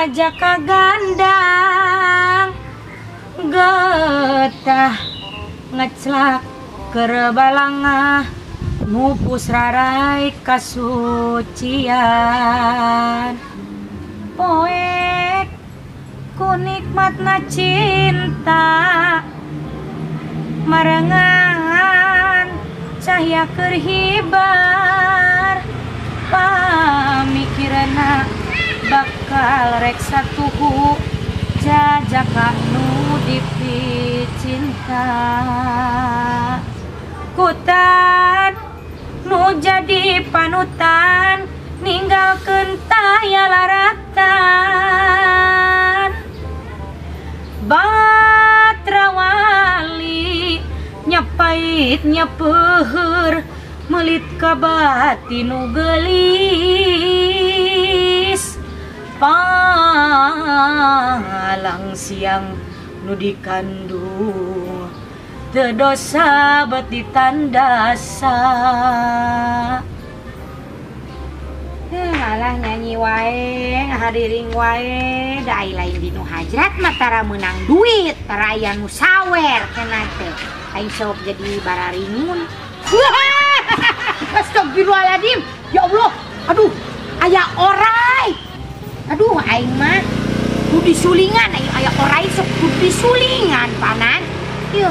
Jajaka gandang getah ngeclak keur balangah mupus rarai kasucian poek ku nikmatna cinta marengan cahya keur hibar pamikirana bakal rek satuhu jajaka nu dipicinta kutan nu jadi panutan ninggalkeun taya laratan batra wali nyapait nyapeuheur melit ka bati nu geulis palang siang nu dikandung teu dosa bet ditandasa. Malah nyanyi wae ngahadiring wae da ai lain di nu hajrat mah tara meunang duit tara aya nu sawer kena teh aing sok jadi bararingun. Astagfirullahaladzim, ya Allah, aduh aya orai, aduh aing mah kudu disulingan, aya orai sok kudu disulingan panan. Yeuh.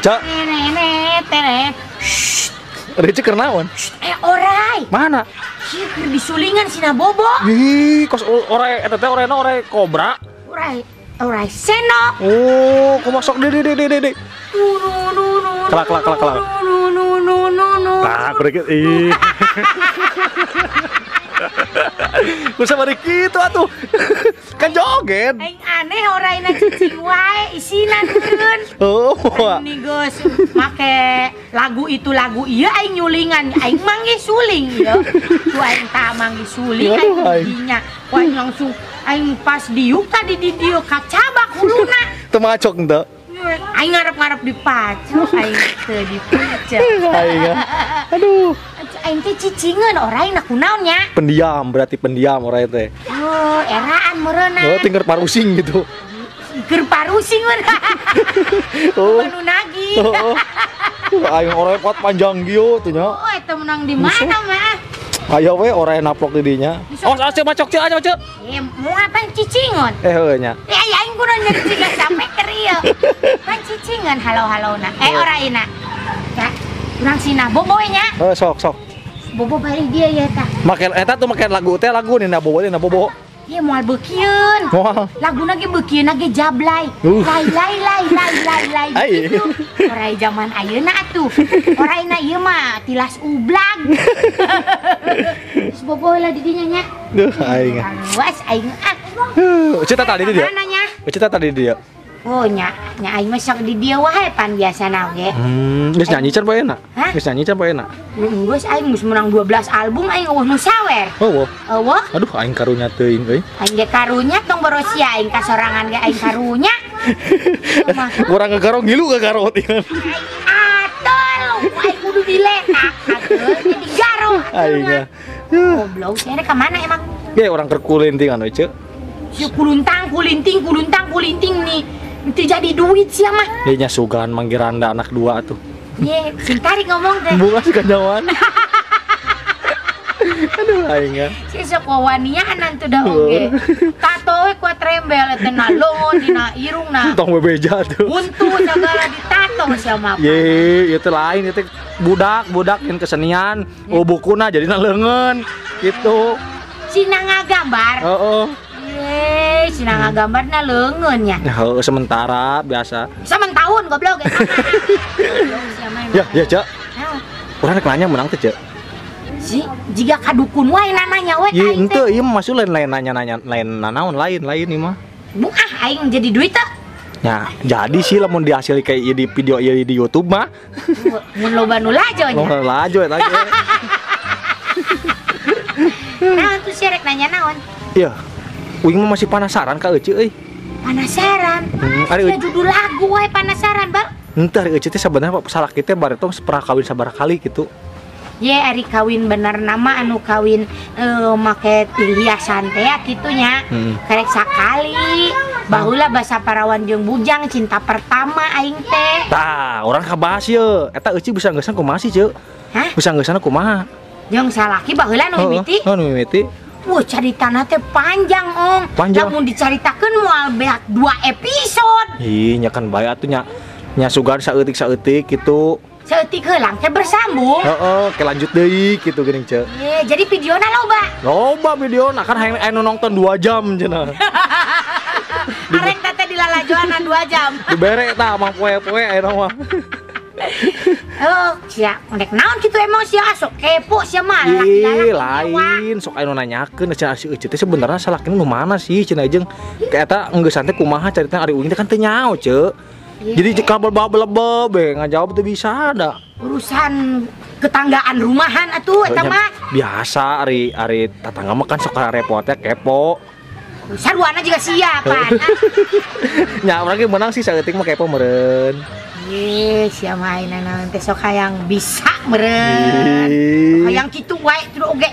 Cak. Rece keur naon? Orai. Mana? Ieu keur disulingan sina bobo. Ih, kos orai eta teh orena orai kobra. Orai, orai seno. Oh, kumaha sok di. Kelak kelak kelak kelak. Tah, berarti ih. Kusa bari kitu atuh. Kan joget. Aing aneh oraina cicing wae isina meureun. Oh. Ini geus make lagu itu lagu ieu aing nyulingan, aing manggih suling ieu. Ku aing tah manggih suling aing dinya. Ku aing langsung aing pas diuk tadi di dieu kacabak huluna. Teu macok henteu. Aing ngarep-ngarep dipacok, aing teu dipacok. Aing. Aduh. Aing teh cicingeun orai na kunaon nya? Pendiam, berarti pendiam orai teh. Oh, eraan meureunna. Oh, tinggal parusing gitu. Keur parusing meureun. Oh. Nu nagih. Oh. Aing orai pot panjang gieu tuh nya. Oh, eta menang di mana mah? Aya we orai naplok di dinya. Oh, asa macok ceu aja ceu. Eh, mau ngapain cicingeun? Eh, heuh nya. Eh, aing kudu nyeri ciga sampe keur ieu. Pan cicingeun halo-halona. Eh, oraina. Ya, urang sina bobo nya. Heuh, sok sok. Bobo balik dia ya tah. Make eta tuh make lagu teh lagu nina bobo nina bobo. Ieu moal beukieun. Moal. Laguna ge beukieun ge jablay. Lay lay lay lay lay lay gitu. Orai zaman ayeuna atuh. Oraina ieu mah tilas ublag. Geus bobo heula di dinya nya. Duh aing. Awas aing ah. Cerita tadi di dia. Cerita tadi di dia. Oh nya, nya aing mah sok di dieu wae pan biasana oge. Geus nyanyi can poe enak. Geus nyanyi can poe enak. Geus aing geus menang 12 album aing eueuh nu sawer. Eueuh. Eueuh. Aduh aing karunya teuing euy. Aing ge karunya tong borosia aing kasorangan ge aing karunya. Urang ngegaro ngilu ngegaro teuing. Atuh, aing kudu diletak atuh jadi garo. Aing. Goblok, sia ka mana emang? Ge urang keur kulinting anu ceu. Si kuluntang kulinting kuluntang kulinting nih. Itu jadi duit sih mah. Dia nya sugan manggil randa anak dua tuh. Ye, sing tarik ngomong teh. Bunga sih kanjauan. Aduh aing ah. Si sok wawaniaan atuh da oge. Tato we kuat rembel eta na longon dina irungna. Tong bebeja tuh. Huntu sagala ditato sia mah. Ye, ieu teh lain ieu teh budak-budak yang kesenian, oh bukuna jadina leungeun gitu. Sina ngagambar. Heeh. Ye, sina ngagambarna leungeun nya. Heuh, sementara biasa. Samentahun goblok eta mah. Ya, ya, Cak. Urang rek nanya menang teh, Cak. Si, jiga kadukun wae nananya we ka aing teh. Henteu, ieu mah masuk lain-lain nanya-nanya, lain nanaon lain-lain ieu mah. Bu ah aing jadi duit teh. Ya, jadi sih lamun dihasil kayak di video ieu di YouTube mah. Mun loba nu lajo nya. Loba lajo eta ge. Nah, tuh sia rek nanya naon? Iya. Uing mah masih penasaran ka Ece euy. Penasaran? Ari judul lagu wae penasaran, Bang. Henteu ari Ece teh sabenerna salaki teh bareto pernah kawin sabaraha kali gitu. Ye ari kawin bener nama anu kawin make hiasan teh kitu nya. Karek sakali. Baheula basa parawan jeung bujang cinta pertama aing teh. Tah, urang kabahas ye. Eta Ece bisa ngeusan kumaha sih, Ceu? Hah? Bisa ngeusan kumaha? Jeung salaki baheula nu mimiti. Heeh, nu mimiti. Wah, caritana teh panjang, Ong. Panjang. Lamun dicaritakeun moal beak 2 episode. Ih, nya kan bae atuh nya. Nya sugan saeutik-saeutik gitu. Saeutik heulang teh bersambung. Heeh, ke lanjut deui kitu geuning, Ceu. Ye, jadi videona loba. Loba videona kan hayang anu nonton 2 jam cenah. Arek teh dilalajoanan 2 jam. Dibere tah mang poe-poe ayeuna mah. Oh, sia, rek naon kitu emang sia sok kepo sia mah lalaki-lalaki lain sok anu nanyakeun cenah si Ece teh sebenarnya salakina nu mana sih cenah jeung ka eta enggeus teh kumaha caritana ari uing teh kan teu nyaho, Ceu. Jadi kabel belebeb be ngajawab teu bisa ada. Urusan ketanggaan rumahan atuh eta mah. Biasa ari ari tatangga mah kan sok repotnya kepo. Sarwana juga siap pan. Nya urang ge meunang sih saeutik mah kepo meureun. Ye, sia mah ayeuna naon teh sok hayang bisa meureun. Hayang kitu wae tuh oge.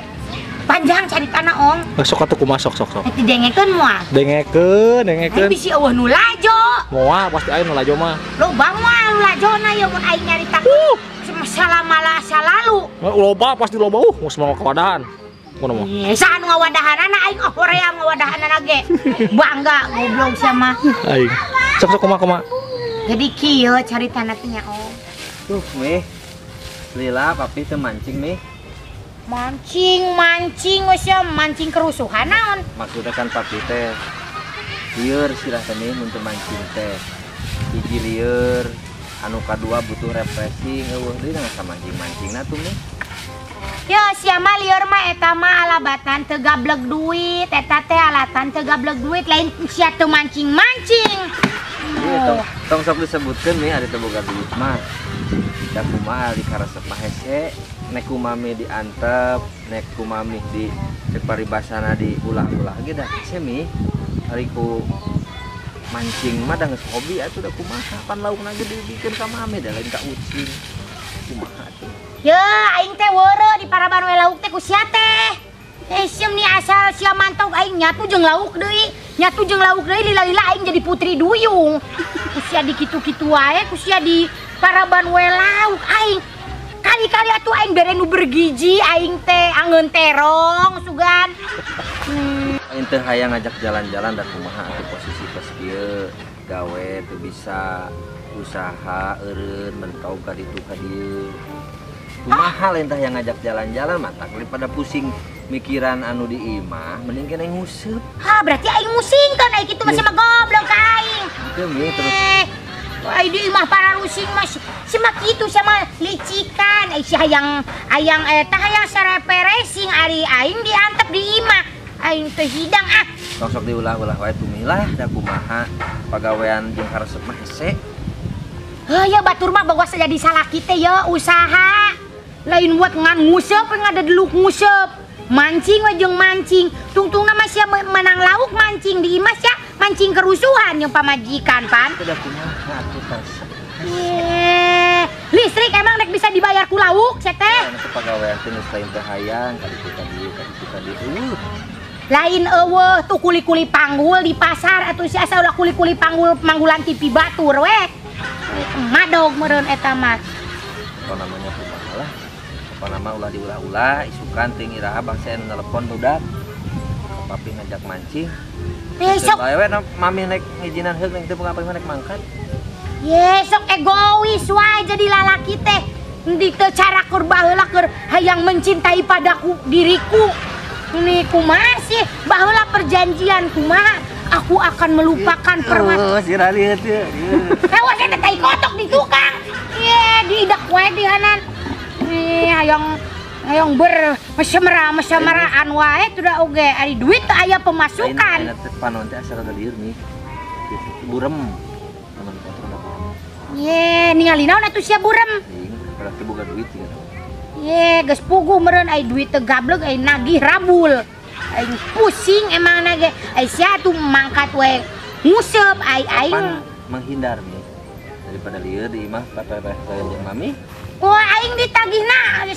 Panjang caritana, Ong. Sok atuh kumaha sok sok sok. Teh dengekeun moal. Dengekeun, dengekeun. Bisi eueuh nu lajo. Moal pasti aya nu lajo mah. Loba moal nu lajona ye mun aing nyaritakeun. Masalah salalu. Loba pasti loba geus mau kawadahan. Kumaha mah? Ye, saha nu ngawadahanana aing oh hoream ngawadahanana ge. Bangga goblok sia mah. Aing. Sok sok kumaha kumaha. Jadi kieu caritana teh nya, Om. Tuh, mih. Lila papi teu mancing, mih. Mancing, mancing we sia mancing kerusuhan naon? Maksudnya kan papi teh lieur sirah teh mih mun teu mancing teh. Hiji lieur, anu kadua butuh refreshing eueuh deui ngan mancing-mancingna tuh mih. Ya sia mah lieur mah eta mah alabatan teu gableg duit, eta teh alatan teu gableg duit lain sia teu mancing-mancing. Iya, tong sok disebutkeun nih ada teu boga duit mah. Da kumaha di karesep mah hese, nek kumami diantep, nek kumami di cek paribasana di ulah-ulah ge da hese mi. Ari ku mancing mah da geus hobi atuh da kumaha pan laukna ge dibikeun ka mame da lain ka ucing. Kumaha atuh. Ye, aing teh weureuh di paraban we lauk teh ku sia teh. Eh sieum nih asal sia mantog aing nyatu jeung lauk deui. Nyatu jeung lauk deui lila-lila aing jadi putri duyung. Ku sia di kitu-kitu wae, ku sia di paraban we lauk aing. Kali-kali atuh aing bere nu bergizi aing teh angeun terong sugan. Aing teh hayang ngajak jalan-jalan da kumaha atuh posisi pas kieu gawe teu bisa usaha eureun mentog ka ditu ka dieu. Kumaha lain teh hayang ngajak jalan-jalan matak daripada pusing mikiran anu di imah mending kena nguseup. Ha berarti aing musingkeun aing kitu mah sia goblok ka aing. Teu mi terus. Ai di imah para rusing mah si mah kitu sama licikan ai si hayang hayang eta hayang sareperesing ari aing diantep di imah. Aing teh hidang ah. Tong sok diulah-ulah wae tumilah da kumaha pagawean jeung karesep mah hese. Heuh ya batur mah boga jadi salaki teh ye usaha. Lain buat ngan nguseup ngadedeluk nguseup. Mancing we jeung mancing. Tungtungna mah sia menang lauk mancing di imah sia mancing kerusuhan jeung pamajikan pan. Teu da kumaha atuh karesep. Ye, listrik emang rek bisa dibayar ku lauk sia teh. Anu pagawean teh geus lain teh hayang ka ditu ka dieu ka ditu ka dieu. Lain eueuh tuh kuli-kuli panggul di pasar atuh sia asa ulah kuli-kuli panggul manggulan TV batur we. Madog meureun eta mah. Apa namanya kumaha lah. Apa nama ulah diulah-ulah isukan ting iraha bangsa anu nelepon budak. Papi ngajak mancing. Besok bae we mami nek ngijinan heug nek teu boga nek mangkat. Ye sok egois wae jadi lalaki teh. Di teu cara keur baheula keur hayang mencintai padaku diriku. Ini kumaha sih baheula perjanjian kumaha aku akan melupakan permasalahan. Oh, si Rali teh. Hewas eta tai kotok di tukang. Ye diidak wae dihanan. Ih hayang hayang ber mesemeraan wae tuh oge ari duit teu aya pemasukan. Lain panon teh asa rada lieur nih. Burem. Teman kotor da burem. Ye ningali naon atuh sia burem. Berarti boga duit ya. Ye geus puguh meureun ai duit teu gableg ai nagih rabul. Aing pusing emang na ge. Ai sia tuh mangkat we nguseup ai aing menghindar mi daripada lieur di imah papeh jeung mami. Wah aing ditagihna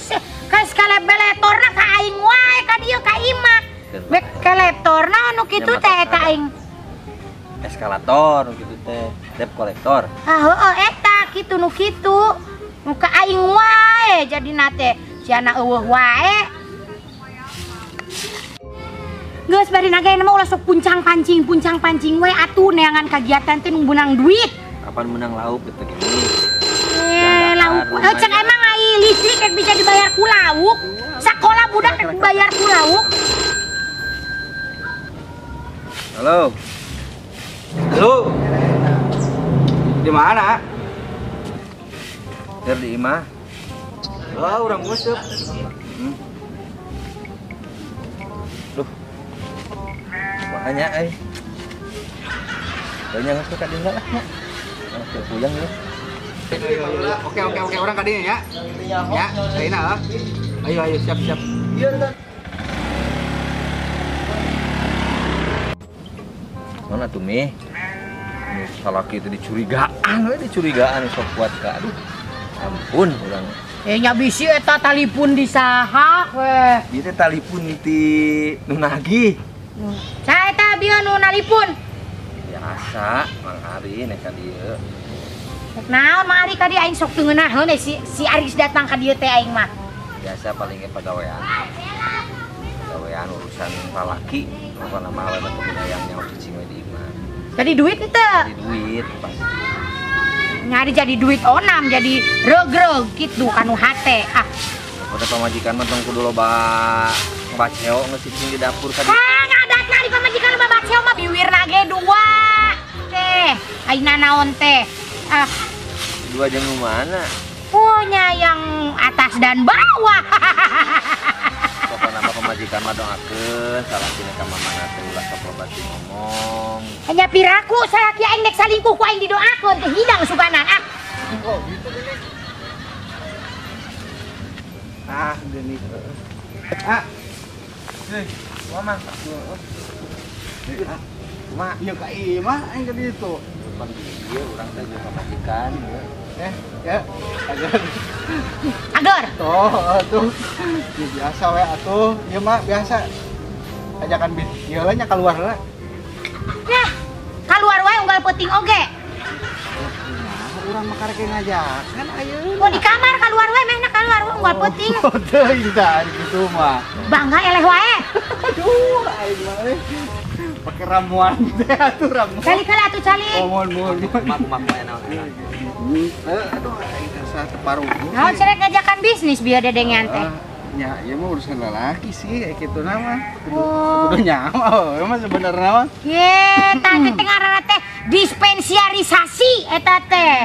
ka skala beletorna ka aing wae ka dieu ka imah. Bek keletorna anu kitu teh eta aing. Eskalator nu kitu teh, debt collector. Ah heueuh eta kitu nu kitu. Nu ka aing wae jadina teh siana eueuh wae. Geus bari naga mah ulah sok puncang pancing we atuh neangan kagiatan teh nu meunang duit. Kapan menang lauk gitu gini. Lauk. Cek emang ai listrik rek bisa dibayar ku lauk. Sakola budak rek dibayar ku lauk. Halo. Halo. Di mana? Keur di imah. Wah, urang nguseup. Duh. Makanya euy. Banyak geus ka dieu lah nya. Teu puyeng ieu. Oke oke oke, orang ka dieu ya. Ya, ayeuna ah. Ayo ayo siap siap. Mana tuh mi? Salaki itu dicurigaan, we dicurigaan sok kuat ka. Aduh. Ampun urang. Nya bisi eta talipun di saha we. Ieu teh talipun ti nu nagih. Saha eta bieu nu nalipun? Biasa, Mang Ari nek ka dieu. Rek naon Mang Ari ka dieu aing sok teu ngeunaheun si Aris datang ka dieu teh aing mah. Biasa paling ge pagawean. Pagawean urusan salaki, pokona mah awewe teh hayang nyaho cicing we di imah. Jadi duit henteu? Jadi duit pasti. Nyari jadi duit onam jadi regreg kitu kanu hate ah. Pokona pamajikan mah tong kudu loba baceo geus cicing di dapur ka. Ah ngadatna di pamajikan loba baceo mah biwirna ge dua. Teh, ayeuna naon teh? Ah. Dua jeung nu mana? Punya yang atas dan bawah. Pokona mah pamajikan mah doakeun salakina ka mamana teh ulah sok loba ngomong. Hanya piraku salaki aing nek salingkuh ku aing didoakeun teh hidang suganan ah. Oh, gitu gini. Ah, gini. Ah. Hei, mama. Kumaha? Ieu ka imah aing ka ditu. Pan ieu urang teh jeung pamajikan. Ya. Agar. Agar. Tuh, atuh. Ya, biasa we atuh. Ieu mah biasa. Ajakan bis. Ieu lah nya keluar lah. Nah, keluar wae unggal peuting oge. Nah, urang mah karek ngajakan ayeuna. Oh, di kamar keluar wae mehna keluar wae unggal peuting. Oh, teuing tah kitu mah. Bangga eleh wae. Aduh, aing mah euy. Pakai ramuan teh atuh ramuan. Calik heula atuh calik. Oh, mohon mohon. Kumaha kumaha naon. Aduh, aing asa teparuh. Naon cenah ngajakan bisnis bieu dedengean teh. Ya, ieu mah urusan lelaki sih, kayak kitu na mah. Kudu nyaho, ieu mah sebenarnya mah. Ye, tah teh ngaranna teh dispensiarisasi eta teh.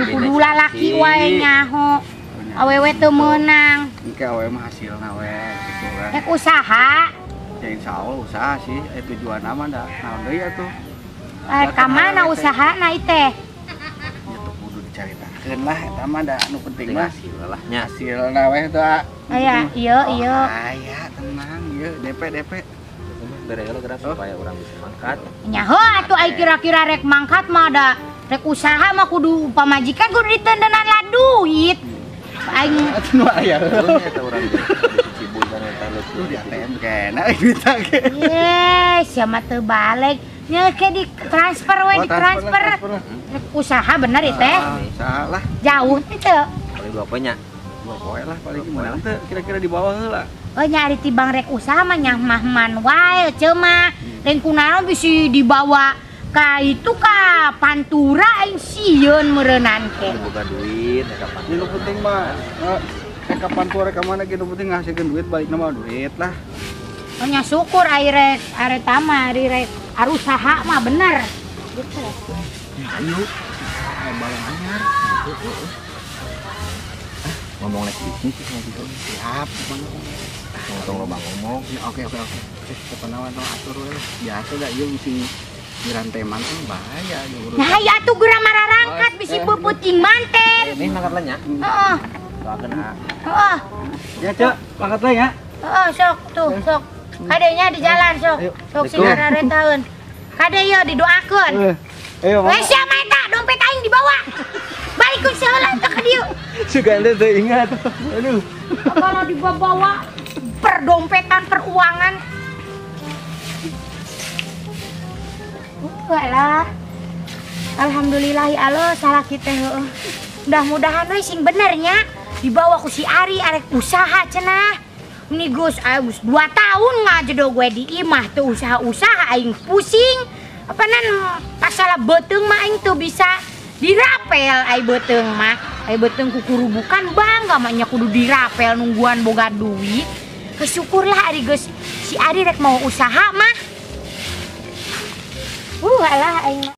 Kudu lalaki wae nyaho. Awewe teu meunang. Engke awewe mah hasilna we gitu kan. Rek usaha. Ya insyaallah usaha sih, tujuan mah da naon deui atuh. Ka mana usahana ieu teh? Ya teu kudu dicaritakeun lah eta mah da anu penting mah hasil lah nya. Hasilna we teh. Aya, ieu ieu. Aya, tenang ieu DP DP. Bere heula geura supaya urang bisa mangkat. Nyaho atuh ai kira-kira rek mangkat mah da rek usaha mah kudu pamajikan kudu ditendenan lah duit. Aing atuh nu aya. Eta urang cibul kan eta leutik di ATM kena duit ge. Ye, sia mah teu balik. Nya ke di transfer we, di transfer. Rek usaha bener ieu teh. Usaha lah. Jauh teu. Paling dua poe nya. Dua poe lah paling gimana teu kira-kira di bawah heula. Oh nyari tibang rek usaha mah nyahmahman wae ceu mah. Lain kunaon bisi dibawa ka itu ka Pantura aing sieun meureunnan ke. Boga duit rek kapan. Nu penting mah rek ka Pantura ka mana ge nu penting ngahasilkeun duit balik mah duit lah. Oh nya syukur ai rek areta mah ari rek arusaha mah bener. Gitu. Ayo. Balong anyar. Ngomong nek bisnis sih gitu. Siap, tong loba ngomong. Ya, oke oke oke. Kepenawan tong atur we. Biasa da ieu bisi diranteman teh bahaya ieu urut. Nah, ya atuh geura mararangkat bisi peupeting manten. Ini mangkat lah nya. Heeh. Doakeun ah. Heeh. Ya, Cek, mangkat lah ya. Heeh, sok tuh, sok. Kadenya di jalan sok. Sok sing raretaeun. Kade ieu didoakeun. Ayo, weh sia mah eta dompet aing dibawa. Balikeun saheula teh ka dieu. Sugan teh teu ingat. Aduh. Kalau dibawa perdompetan peruangan. Lah. Alhamdulillah ya Allah salah kita heueuh. Mudah-mudahan we sing bener nya dibawa ku si Ari arek usaha cenah. Ini Gus, aing 2 tahun ngajedog gue di imah tuh usaha-usaha aing pusing. Apa nan masalah beuteung mah aing tuh bisa dirapel aing beuteung mah. Aing beuteung kukurubukan bangga mah nya kudu dirapel nungguan boga duit. Kesyukurlah Ari geus si Ari rek mau usaha mah. Alah aing mah.